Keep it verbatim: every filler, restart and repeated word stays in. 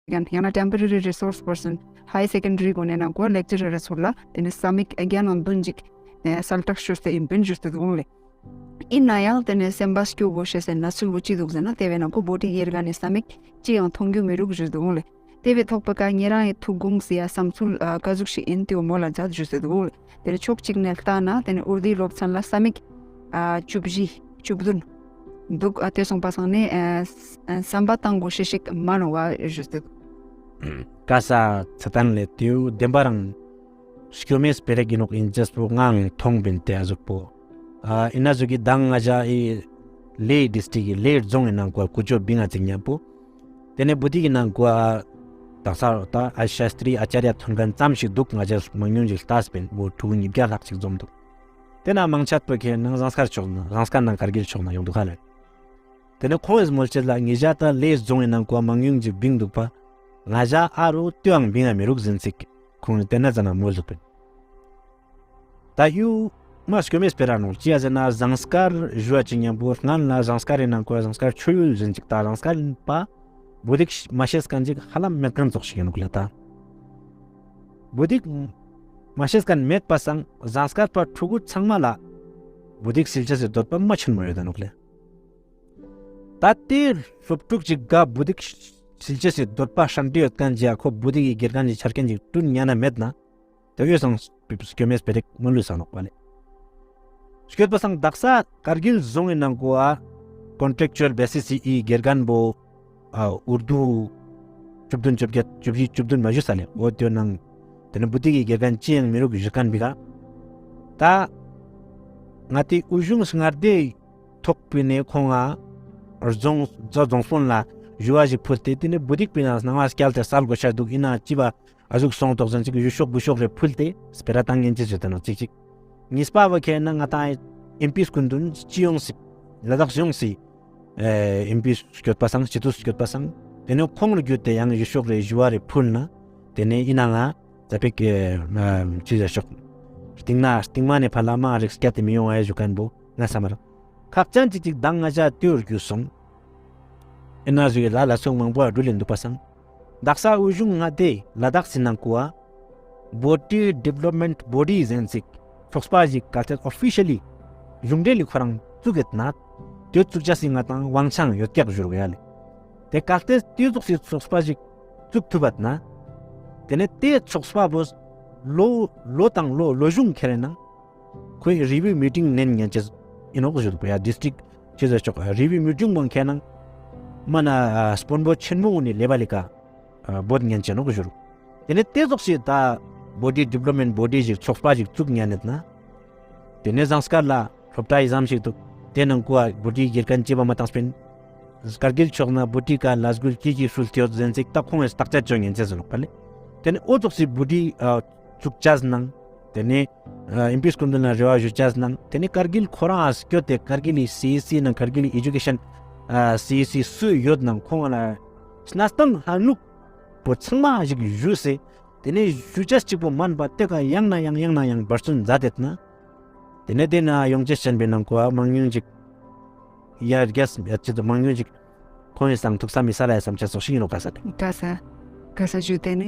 ཡང་ན་temporary resource person, high secondary གོ་ནས་ནང་ཀོ་lecturer ཚུ་ལ་དེ་ནས་ས་མིག་རྒྱ་ནང་དོན་ཅིག་ཨེ་གསལ་བསྒྲགས་ཞུས་ཏེ་ཨིན་པིན་ཞུས་ཏེ་འདུག་ལེ། ཨིན་ན་ཡང་དེ་ནས་སེམས་པ་སྐྱོ་དགོས་ཤེས་སི་གནས་ཚུལ་བོ་ཅི་འདུག་ཟེར་ན་དེ་བས་ནང་ཀོ་བོད་ཀྱི་ཡེར་ག་ནས་ས་མིག་ཅི་ཡང་མཐོང་རྒྱུ་མི་རུག་ཞུས་འདུག་ལེ། དེ་བས་ཐོག་པ་ཀ་ཉེ་རང་ངི་ཐུགས་དགོངས་སི་ཡ་བསམ་ཚུལ་ཨ་ག་ཟུག་ཞིག་ཨིན་དེ་བོ་མོལ་ལ་མཛད་ཞུས་ཏེ་འདུག་ལེ། དེ་ནས་ཕྱོགས་གཅིག་ནས་ལྟ་ན་དེ་ནས་ཨུར་དིའི་སློབ་ཚན་ལ་ས་མིག་ཨ་བཅུ་བཞི་བཅུ་བདུན་འདུག། ཨ་དེ་སོང་པ་སང་ནས་ཨ་བསམ་པ་བཏང་དགོས་ཤེས་ཤིག་མ་ནོར་བ་ཞུས་ཏེ་འདུག། ག་ས་ཚ་ཏན་ལེ། དེའུ་བདེན་པ་རང་སྐྱོ་མེད་སྤེ་ར་གི་ནོག་ཨིན་ཅེས་པོ་ངའང་མཐོང་བིན་ཏེ་ཨ་ཟུག་པོ། ཨ་ཨིན་ན་ཟུག་གི་མདང་ང་ཞ་ཨི་ལེ་district གི་ལེ་རྫོང་ངི་ནང་ཀོ་ཀུ་ཅོ་བིང་ང་ཅིག་ཉམ་པོ། དེ་ནས་བོད་ཡིག་གི་ནང་ཀོ་དང་ས་ད་ཨ་ཤཱསྟྲི་ཨ་ཅཱརྱ་ཐོན་མཁན་ཙམ་ཞིག་འདུག། ང་ཅག་མང་ཉུང་ཅིག་ལྟས་པིན་བོ་ཕྲུ་གུ་ཉིས་བརྒྱ་ལྷག་ཅིག་འཛོམས་འདུག། དེ་ན་མང་ཆེ་བོ་ཁེ་ནང་ཟངས་དཀར་ཕྱོགས་ན་ཟངས་དཀར་ནང་ཀར་གིལ་ཕྱོགས་ན་ཡོང་འདུག་ཧ་ལེ། དེ་ནས་ཁོང་ངིས་མོལ་ཅེས་ལ་ངེད་ཅག་ད་ལེ་རྫོང་ངི་ནང་ཀོ་མང་ཉུང་ཅིག་བིང་འདུག་པ། ང་ཅག་ཨ་རུ་དུའང་བིང་ང་མི་རུག་ཟེར་ཅིག་ཁོང་ངིས་དེ་ན་ཙ་ན་མོལ་འདུག་པིན། ད་ཡུ་མ་སྐྱོ་མེད་སྤེ་ར་ནོག་ཅི་ཡ་ཟེར་ན་ཟངས་དཀར་ཞུ་བ་ཅིག་ཉམ་པོ་སྔན་ལ་ཟངས་དཀར་རི་ནང་ཀོ་ཟངས་དཀར་ཆོས་ཡུལ་ཟེར་ཅིག་ད་ཟངས་དཀར་པ་བོད་ཡིག་མ་ཤེས་མཁན་ཅིག་ཧ་ལམ་མེད་མཁན་ཙོགས་ཤིག་ཡིན་ནོག་ལེ། ད་བོད་ཡིག་མ་ཤེས་མཁན་མེད་པ་སང་ཟངས་དཀར་པ་ཕྲུ་གུ་ཚང་མ་ལ་བོད་ཡིག་ཤེས་ཅེས་སི་འདོད་པ་མ་ཆེན་མོ་ཡོད་ད་ནོག་ལེ། ད་དེ་སློབ་ཕྲུག་ཅིག་ག་བོད་ཡིག་ཤེས་ཅེས་སི་འདོད་པ་ཧྲན་ཏེ་ཡོད་མཁན་ཅིག་ཡ་ཁོ་བོད་ཡིག་གི་དགེ་རྒན་གྱི་ཆ་རྐྱེན་ཅིག་བསྐྲུན་ཉན་ན་མེད་ན། དེ་ཡོད་སང་སྐྱོ་མེད་སྤེ་ར་མ་ལུས་ས་ནོག་པ་ལེ། སྐྱོད་པ་སང་དག་ས་ཀར་གིལ་རྫོང་ངི་ནང་ཀོ་ཨ་contractual basis ཡི་དགེ་རྒན་བོ་ཨ་ཨུར་དུ་བཅུ་བདུན་བཅོ་བརྒྱད་བཅུ་བཞི་བཅུ་བདུན་མ་ཞུས་ས་ལེ། འོ་དེ་ནང་དེ་ནི་བོད་ཡིག་གི་དགེ་རྒན་ཅི་ཡང་མི་རུག་ཞུ་མཁན་བི་ག། ད་ང་དེ་དབུས་གཞུང་མངའ་སྡེ་ཐོག་པི་ནས་ཁོང་ང་རྫོང་རྫོང་དཔོན་ལ་ཞུ་བ་ཞིག་ཕུལ་ཏེ་དེ་ནི་བོད་ཡིག་པི་ནང་སྣང་བ་བསྐྱལ་ཏེ་སལ་དགོས་ཤ་འདུག། ཨིན་ན་ཅི་བ་ཨ་ཟུག་སོང་དོག་ཟེར་ཅིག་ཡུལ་ཤོག་བུ་ཤོག་རེ་ཕུལ་ཏེ་སྤེ་ར་བཏང་ཉན་ཅེས་ཡོད་ད་ནོག་ཅིག་ཅིག། གཉིས་པ་བོ་ཁེ་ན་ང་ཏང་ཨེམ་པི་སྐུ་མདུན་སྤྱི་ཡོངས་སི་ལ་དྭགས་ཡོངས་སི་ཨེ་ཨེམ་པི་སྐྱོད་པ་སང་སྤྱི་འཐུས་སྐྱོད་པ་སང་དེ་ནས་ཁོང་རུ་བརྒྱུད་དེ་ཡང་ཡུལ་ཤོག་རེ་ཞུ་བ་རེ་ཕུལ་ན་དེ་ནས་ཨིན་ན་ང་ཙ་པིག་ཨེ་ཅི་ཟེར་ཤོག་རྟིང་ན་རྟིང་མ་ནས་ཕར་ལ་མ་རིག་སྐྱ་དེ་མི་ཡོང་ཨེ་ཞུ་མཁན་བོ་ང་བསམ་མ་རག། ཁག་ཅན་ཅིག་ཅིག་མདང་ང་ཞ་དེའུ་རྒྱུ་སོང་། ཨིན་ན་ཟུག་ལ་ལ་སོང་མང་པོ་ཨ་འགྲུལ་ལེན་འདུག་པ་སང་། དག་ས་དབུས་གཞུང་མངའ་སྡེ་ལ་དྭགས་སི་ནང་ཀོ་ཨ་བོ་ཊི་ཌི་ཝེ་ལོབ་མེནཊ་བོ་ཌི་ཟེར་ཅིག་ཚོགས་པ་ཞིག་གལ་ཏེ་ཨོ་ཕི་ཤལ་ལི་གཞུང་འབྲེལ་ལི་ཁོ་རང་བཙུགས་ཡོད་ན་དེ་བཙུགས་ཅེས་སི་ང་ཏང་དབང་ཆ་ཡོད་ཀྱག་ཞུ་རུག་ཡ་ལེ། དེ་གལ་ཏེ་དེ་ཙོགས་སི་ཚོགས་པ་ཞིག་བཙུགས་ཐུབ་པ་ན་དེ་ནས་དེ་ཚོགས་པ་བོ་ལོ་ལོ་དང་ལོ་ལོ་གཞུང་ཁེ་རེ་ནང་ཁོའི་རི་བིའུ་མི་ཊིང་ནན་ཉན་ཅེས་ཨིན་ནོག་ཞུ་འདུག་པ་ཡ། ཌིས་ཊིག་ཅི་ཟེར་ཆོག་རི་བིའུ་མི་ཊིང་བོ་ཁེ་ནང་མ་ན་དཔོན་པོ་ཆེན་མོ་ནི་ལེ་བ་ལི་ཀ་བོད་ཉན་ཅེས་ནོག་ཞུ་རུག། དེ་ནས་དེ་ཙོགས་ཤིག་ད་བོ་ཊི་ཌི་ཝེ་ལོབ་མེནཊ་བོ་ཌི་ཞིག་ཚོགས་པ་ཞིག་བཙུགས་ཉན་ནད་ན་དེ་ནས་ཟངས་དཀར་ལ་སློབ་གྲྭ་ཡི་ཟམ་ཞིག་འདུག། དེ་ནང་ཀོ་བོ་ཊི་དགེ་རྒན་ཅི་བ་མ་བཏང་སྤེན། ཀར་གིལ་ཕྱོགས་ན་བོ་ཊི་ཀ་ལས་འགུལ་ཅི་ཅི་ཧྲུལ་ཏེ་ཡོད་ཟེར་ཅིག་ད་ཁོང་ངིས་བརྟག་དཔྱད་ཅོ་ཉན་ཅེས་ཟེར་ནོག་པ་ལེ། དེ་ནས་འོ་ཙོགས་སི་བོ་ཊི་ཨ་བཙུགས་ཅེས་ནང་དེ་ནས་ཨ་ཨེམ་པི་སྐུ་མདུན་ལ་རེ་བ་ཞུ་ཅེས་ནང་དེ་ནས་ཀར་གིལ་ཁོ་རང་ཨ་སྐྱོད་དེ་ཀར་གིལ་ལི་སི་ཨི་སི་ནང་ཀར་གིལ་ལི་ཨེ་ཌུ་ཀེ་ཤན་ཨ་སི་ཨི་སི་སུ་ཡོད་ནང་ཁོང་ལ་གནས་སྟངས་ཧ་ནུག་པོ་ཚང་མ་ཞིག་ཞུས་སེ། དེ་ནས་ཞུ་ཅེས་ཅིག་པོ་མན་པ་དེ་ཀ་ཡང་ན་ཡང་ཡང་ན་ཡང་འབད་བརྩོན་མཛད་དེད་ན། དེ་ནས་དེ་ན་ཡོང་ཅེས་ཅན་པའི་ནང་ཀོ་མང་ཉུང་ཅིག་ཡར་རྒྱས་ཡར་ཅིག་ཏུ་མང་ཉུང་ཅིག་ཁོང་ཡི་སང་ཐུག་ས་མི་ས་ལ་ཡ་བསམ་ཅེས་ཙོགས་ཤིག་ཡིན་ནོག་ག་ས་དེ། ག་ས་ག་ས་ཞུ་དེ་ནི།